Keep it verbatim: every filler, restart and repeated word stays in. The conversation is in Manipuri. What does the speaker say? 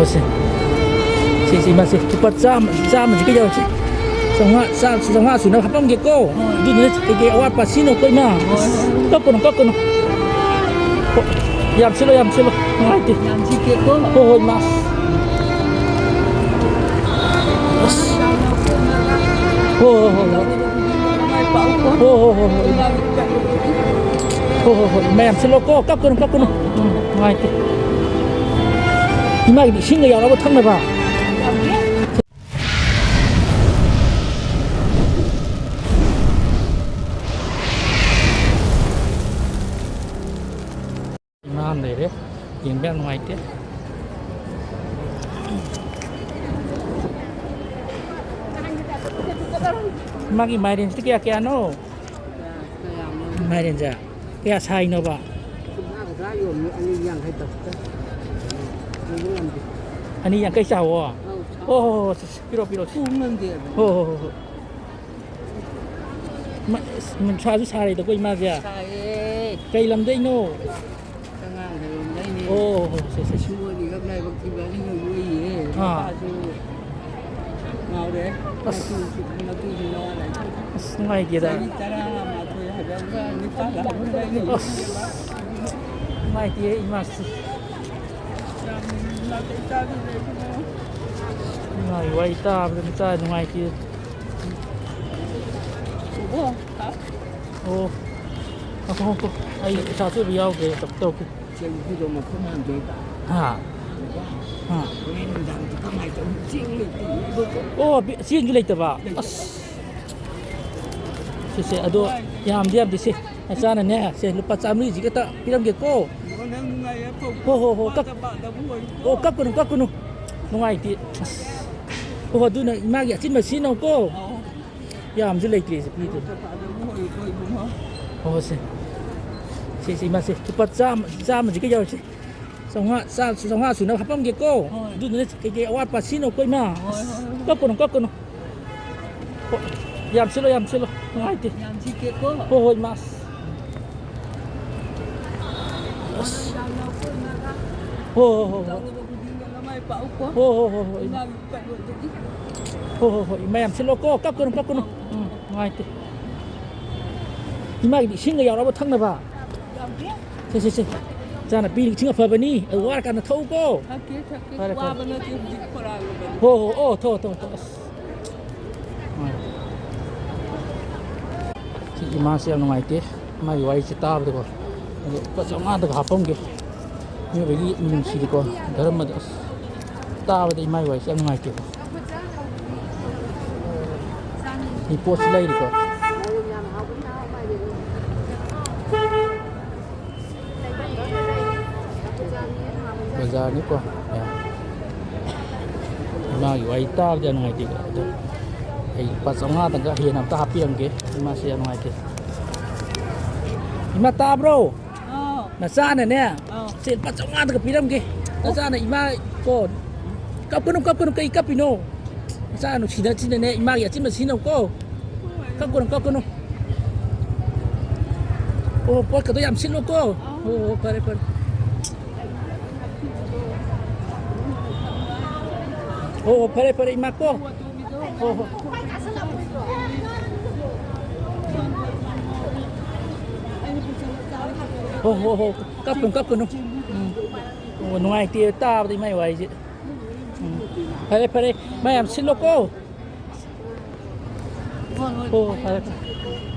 ꯁꯦ, ꯁꯦ, ꯁꯦ, ꯏꯃꯥ, ꯁꯦ, ꯂꯨꯄꯥ ꯆꯥꯝꯃ, ꯆꯥꯝꯃꯁꯤ ꯀꯩꯗꯧꯔꯁꯤ? ꯆꯥꯝꯃꯉꯥ, ꯆꯥ-, ꯆꯥꯝꯃꯉꯥ ꯁꯨꯅꯕ ꯍꯥꯄꯝꯒꯦꯀꯣ꯫ ꯑꯗꯨꯗꯨꯅ ꯀꯩꯀꯩ ꯑꯋꯥꯠꯄ ꯁꯤꯖꯤꯟꯅꯧꯀꯣ, ꯏꯃꯥ꯫ ꯀꯞꯀꯅꯨ, ꯀꯞꯀꯅꯨ꯫ ꯍꯣ, ꯌꯥꯝ ꯁꯤꯜꯂꯣ, ꯌꯥꯝ ꯁꯤꯜꯂꯣ꯫ ꯅꯨꯡꯉꯥꯏꯇꯦ꯫ ꯌꯥꯝ ꯁꯤꯠꯀꯦꯀꯣ꯫ ꯍꯣꯏ, ꯍꯣꯏ, ꯏꯃꯥ꯫ ꯑꯁ꯫ ꯍꯣ, ꯍꯣ, ꯍꯣ, ꯍꯣ꯫ ꯍꯣ, ꯍꯣ, ꯍꯣ, ꯍꯣ, ꯏꯃꯥ꯫ ꯍꯣ, ꯍꯣ, ꯍꯣ, ꯏꯃꯥ, ꯌꯥꯝ ꯁꯤꯜꯂꯣꯀꯣ꯫ ꯀꯞꯀꯅꯨ, ꯀꯞꯀꯅꯨ꯫ ꯎꯝ, ꯅꯨꯡꯉꯥꯏꯇꯦ꯫ ꯏꯃꯥꯒꯤꯗꯤ ꯏꯁꯤꯡꯒ ꯌꯥꯎꯔꯕ ꯊꯛꯅꯕ? ꯏꯃꯥ ꯑꯃ ꯂꯩꯔꯦ, ꯌꯦꯡꯕ ꯌꯥꯝ ꯅꯨꯡꯉꯥꯏꯇꯦ꯫ ꯃꯥꯒꯤ ꯃꯥꯏꯔꯦꯟꯁꯤꯗꯤ ꯀꯌꯥ ꯀꯌꯥꯅꯣ? ꯃꯥꯏꯔꯦꯟꯁꯦ ꯀꯌꯥ ꯁꯥꯏꯅꯣꯕ? ꯀꯨꯟꯊ꯭ꯔꯥ ꯀꯨꯟꯊ꯭ꯔꯥ ꯌꯣꯟꯕ, ꯑꯅꯤ ꯌꯥꯡꯈꯩ ꯇꯧ꯫ ꯌꯣꯟꯕ ꯉꯝꯗꯦ꯫ ꯑꯅꯤ ꯌꯥꯡꯈꯩ ꯁꯥꯎꯋꯣ꯫ ꯑꯧ, ꯁꯥꯎ꯫ ꯍꯣ, ꯍꯣ, ꯍꯣ, ꯁꯦ, ꯁꯦ, ꯄꯤꯔꯣ, ꯄꯤꯔꯣ, ꯁꯦ꯫ ꯄꯨ ꯉꯝꯗꯦꯕ꯫ ꯍꯣ, ꯍꯣ, ꯍꯣ, ꯍꯣ꯫ ꯃ-, ꯑꯁ, ꯅꯨꯡꯁꯥꯁꯨ ꯁꯥꯔꯤꯗꯀꯣ ꯏꯃꯥꯁꯦ꯫ ꯁꯥꯏꯌꯦ꯫ ꯀꯩ ꯂꯝꯗꯩꯅꯣ? ꯑꯉꯥꯡ ꯂꯩꯔꯝꯗꯩꯅꯦ꯫ ꯑꯣ, ꯍꯣ, ꯁꯦ, ꯁꯦ, ꯁꯦ꯫ ꯁꯤꯃꯗꯤ ꯏꯔꯝ ꯂꯥꯏꯕꯛ ꯊꯤꯕ ꯑꯅꯤꯃꯛ ꯂꯣꯏꯌꯦ꯫ ꯑꯥ꯫ ꯃꯄꯥꯁꯨ ꯉꯥꯎꯔꯦ꯫ ꯑꯁ꯫ ꯃꯇꯨꯁꯨ, ꯃꯇꯨꯁꯨ ꯅꯋꯥ ꯂꯩꯇꯦ꯫ ꯑꯁ, ꯅꯨꯡꯉꯥꯏꯇꯦꯗ꯫ ꯆꯍꯤ ꯇꯔꯥꯃꯥꯊꯣꯏ ꯍꯥꯏꯕ ꯑꯃꯒ ꯅꯤꯄꯥꯜ ꯂꯥꯛꯄ ꯂꯩꯔꯦ꯫ ꯑꯁ, ꯅꯨꯡꯉꯥꯏꯇꯦ ꯏꯃꯥꯁꯨ꯫ ꯌꯥꯝ ꯅꯥꯇꯩ ꯆꯥꯗꯦꯗ ꯏꯕꯨꯡꯉꯣ꯫ ꯏꯃꯥꯒꯤ ꯋꯥꯔꯤ ꯇꯥꯕꯗ ꯃꯆꯥ ꯅꯨꯡꯉꯥꯏꯇꯦ꯫ ꯑꯣ꯫ ꯑꯣ꯫ ꯉꯥꯏꯈꯣ, ꯉꯥꯏꯈꯣ꯫ ꯑꯩ ꯏꯆꯥ ꯑꯆꯣꯏꯕ ꯌꯥꯎꯗ꯭ꯔꯦ꯫ ꯇꯧꯔꯛꯀꯦ꯫ ꯆꯦꯡ ꯄꯨꯗꯧ ꯃꯐꯝ ꯍꯥꯡꯗꯣꯏꯕ꯫ ꯍꯥ꯫ ꯍꯥ꯫ ꯍꯣꯔꯦꯟ ꯅꯨꯡꯗꯥꯡꯗꯤ ꯀꯃꯥꯏꯅ ꯇꯧꯅꯤ? ꯆꯦꯡ ꯂꯩꯇꯦ꯫ ꯑꯣ, ꯕꯤ-, ꯆꯦꯡꯁꯨ ꯂꯩꯇꯕ? ꯂꯩꯇꯦ꯫ ꯑꯁ꯫ ꯁꯦ, ꯁꯦ, ꯑꯗꯣ ꯌꯥꯝꯗꯤ ꯌꯥꯝꯗꯦ ꯁꯦ꯫ ꯅꯆꯥꯅꯅꯦ, ꯁꯦ, ꯂꯨꯄꯥ ꯆꯥꯝꯃꯔꯤꯁꯤ ꯈꯛꯇ ꯄꯤꯔꯝꯒꯦꯀꯣ꯫ ꯑꯣ, ꯅꯪ ꯅꯨꯡꯉꯥꯏꯌꯦ, ꯐꯧ ꯍꯣ, ꯍꯣ, ꯍꯣ, ꯀꯞ-, ꯄꯥꯗꯕꯨ ꯑꯣꯏꯀꯣ꯫ ꯑꯣ, ꯀꯞꯀꯅꯨ, ꯀꯞꯀꯅꯨ꯫ ꯅꯨꯡꯉꯥꯏꯇꯦ꯫ ꯑꯁ꯫ ꯍꯣ, ꯑꯗꯨꯅ ꯏꯃꯥꯒꯤ ꯑꯆꯤꯟꯕ ꯁꯤꯖꯤꯟꯅꯧꯀꯣ꯫ ꯑꯧ꯫ ꯌꯥꯝꯁꯨ ꯂꯩꯇ꯭ꯔꯦꯁꯦ ꯄꯤꯗꯣꯏꯅꯦ꯫ ꯄꯥꯗꯕꯨ ꯑꯣꯏꯀꯣ, ꯏꯕꯨꯡꯉꯣ꯫ ꯍꯣ, ꯁꯦ꯫ ꯁꯦ, ꯁꯦ, ꯏꯃꯥ, ꯁꯦ꯫ ꯂꯨꯄꯥ ꯆꯥꯝꯃ, ꯆꯥꯝꯃꯁꯤ ꯀꯩꯗꯧꯔꯁꯤ? ꯆꯥꯝꯃꯉꯥ, ꯆꯥ-, ꯆꯥꯝꯃꯉꯥ ꯁꯨꯅꯕ ꯍꯥꯞꯄꯝꯒꯦꯀꯣ꯫ ꯍꯣꯏ꯫ ꯑꯗꯨꯗꯨꯅ ꯀꯩꯀꯩ ꯑꯋꯥꯠꯄ ꯁꯤꯖꯤꯟꯅꯧꯀꯣ, ꯏꯃꯥ꯫ ꯍꯣꯏ, ꯍꯣꯏ, ꯍꯣꯏ꯫ ꯀꯞꯀꯅꯨ, ꯀꯞꯀꯅꯨ꯫ ꯍꯣꯏ, ꯌꯥꯝ ꯁꯤꯠꯂꯣ, ꯌꯥꯝ ꯁꯤꯠꯂꯣ꯫ ꯅꯨꯡꯉꯥꯏꯇꯦ꯫ ꯌꯥꯝ ꯁꯤꯠꯀꯦꯀꯣ꯫ ꯍꯣꯏ, ꯍꯣꯏ, ꯏꯃꯥ꯫ ꯑꯁ꯫ ꯍꯣꯏ, ꯍꯣꯏ, ꯍꯣꯏ, ꯍꯣꯏ꯫ ꯄꯥꯛꯎꯀꯣ꯫ ꯍꯣ, ꯍꯣ, ꯍꯣ, ꯍꯣ, ꯏꯃꯥ꯫ ꯏꯃꯥꯒꯤ ꯀꯩꯅꯣꯗꯒꯤ꯫ ꯍꯣ, ꯍꯣ, ꯍꯣ, ꯏꯃꯥ ꯌꯥꯝ ꯁꯤꯠꯂꯣꯀꯣ, ꯀꯞꯀꯅꯨ, ꯀꯞꯀꯅꯨ꯫ ꯎꯝ, ꯅꯨꯡꯉꯥꯏꯇꯦ꯫ ꯏꯃꯥꯒꯤꯗꯤ ꯏꯁꯤꯡꯒ ꯌꯥꯎꯔꯕ ꯊꯛꯅꯕ? ꯌꯥꯎꯗꯦ꯫ ꯁꯦ, ꯁꯦ, ꯁꯦ꯫ ꯏꯆꯥꯅꯨꯄꯤ ꯏꯁꯤꯡ ꯑꯐꯕꯅꯤ, ꯑꯗꯨ ꯋꯥꯔꯀꯥꯟꯗ ꯊꯛꯎꯀꯣ꯫ ꯊꯛꯀꯦ, ꯊꯛꯀꯦ꯫ ꯐꯔꯦ, ꯐꯔꯦ꯫ ꯋꯥꯕ ꯅꯠꯇꯦ, ꯍꯧꯖꯤꯛ ꯈꯧꯔꯥꯡꯉꯕꯅꯤ꯫ ꯍꯣ, ꯍꯣ, ꯑꯣ, ꯊꯛꯑꯣ, ꯊꯛꯑꯣ, ꯊꯛꯑꯣ꯫ ꯑꯁ꯫ ꯁꯤ ꯏꯃꯥꯁꯦ ꯌꯥꯝ ꯅꯨꯡꯉꯥꯏꯇꯦ꯫ ꯃꯥꯒꯤ ꯋꯥꯔꯤꯁꯦ ꯇꯥꯕꯗꯀꯣ꯫ ꯑꯗꯣ ꯂꯨꯄꯥ ꯆꯥꯝꯃꯉꯥꯗꯒ ꯍꯥꯞꯄꯝꯒꯦ꯫ ꯃꯤꯑꯣꯏꯕꯒꯤ ꯃꯤꯅꯨꯡꯁꯤꯗꯤꯀꯣ, ꯙꯔꯃꯗ ꯑꯁ, ꯇꯥꯕꯗ ꯏꯃꯥꯒꯤ ꯋꯥꯔꯤꯁꯦ ꯌꯥꯝ ꯅꯨꯡꯉꯥꯏꯇꯦꯀꯣ꯫ ꯃꯤ ꯄꯣꯠꯁꯨ ꯂꯩꯔꯤꯀꯣ꯫ ꯕꯖꯥꯔꯅꯤꯀꯣ꯫ ꯏꯃꯥꯒꯤ ꯋꯥꯔꯤ ꯇꯥꯕꯗ ꯌꯥꯝ ꯅꯨꯡꯉꯥꯏꯇꯦꯀꯣ꯫ ꯑꯗꯣ ꯑꯩ ꯂꯨꯄꯥ ꯆꯥꯝꯃꯉꯥꯗꯪꯒ ꯍꯦꯟꯅ ꯑꯝꯇ ꯍꯥꯞꯄꯤꯔꯝꯒꯦ꯫ ꯏꯃꯥꯁꯦ ꯌꯥꯝ ꯅꯨꯡꯉꯥꯏꯇꯦ꯫ ꯏꯃꯥ ꯇꯥꯕ꯭ꯔꯣ? ꯑꯥꯎ꯫ ꯅꯆꯥꯅꯅꯦ, ꯑꯥꯎ꯫ ꯁꯦ ꯂꯨꯄꯥ ꯆꯥꯝꯃꯉꯥꯗꯒ ꯄꯤꯔꯝꯒꯦ꯫ ꯑꯣ꯫ ꯅꯆꯥꯅ ꯏꯃꯥ ꯀꯣ, ꯀꯞꯀꯅꯨ, ꯀꯞꯀꯅꯨ, ꯀꯩ ꯀꯞꯄꯤꯅꯣ? ꯅꯆꯥ ꯅꯨꯡꯁꯤꯅ ꯁꯤꯅꯅꯦ, ꯏꯃꯥꯒꯤ ꯑꯆꯤꯟꯕ ꯁꯤꯖꯤꯟꯅꯧꯀꯣ꯫ ꯀꯞꯀꯅꯨ, ꯀꯞꯀꯅꯨ꯫ ꯑꯣ, ꯄꯣꯠꯀꯗꯣ ꯌꯥꯝ ꯁꯤꯠꯂꯣꯀꯣ꯫ ꯑꯣ, ꯑꯣ, ꯐꯔꯦ, ꯐꯔꯦ꯫ ꯑꯣ, ꯑꯣ, ꯐꯔꯦ, ꯐꯔꯦ, ꯏꯃꯥ ꯀꯣ꯫ ꯍꯣ, ꯍꯣ꯫ ꯍꯣ, ꯍꯣ, ꯍꯣ꯫ ꯀꯞꯀꯅꯨ, ꯀꯞꯀꯅꯨ꯫ ꯎꯝ꯫ ꯑꯣ, ꯅꯨꯡꯉꯥꯏꯇꯦ ꯇꯥꯕꯗ ꯏꯃꯥꯏ ꯋꯥꯔꯤꯁꯦ꯫ ꯎꯝ꯫ ꯐꯔꯦ, ꯐꯔꯦ꯫ ꯃꯥ ꯌꯥꯝ ꯁꯤꯠꯂꯣꯀꯣ꯫ ꯍꯣ, ꯍꯣ, ꯐꯔꯦ, ꯐꯔꯦ꯫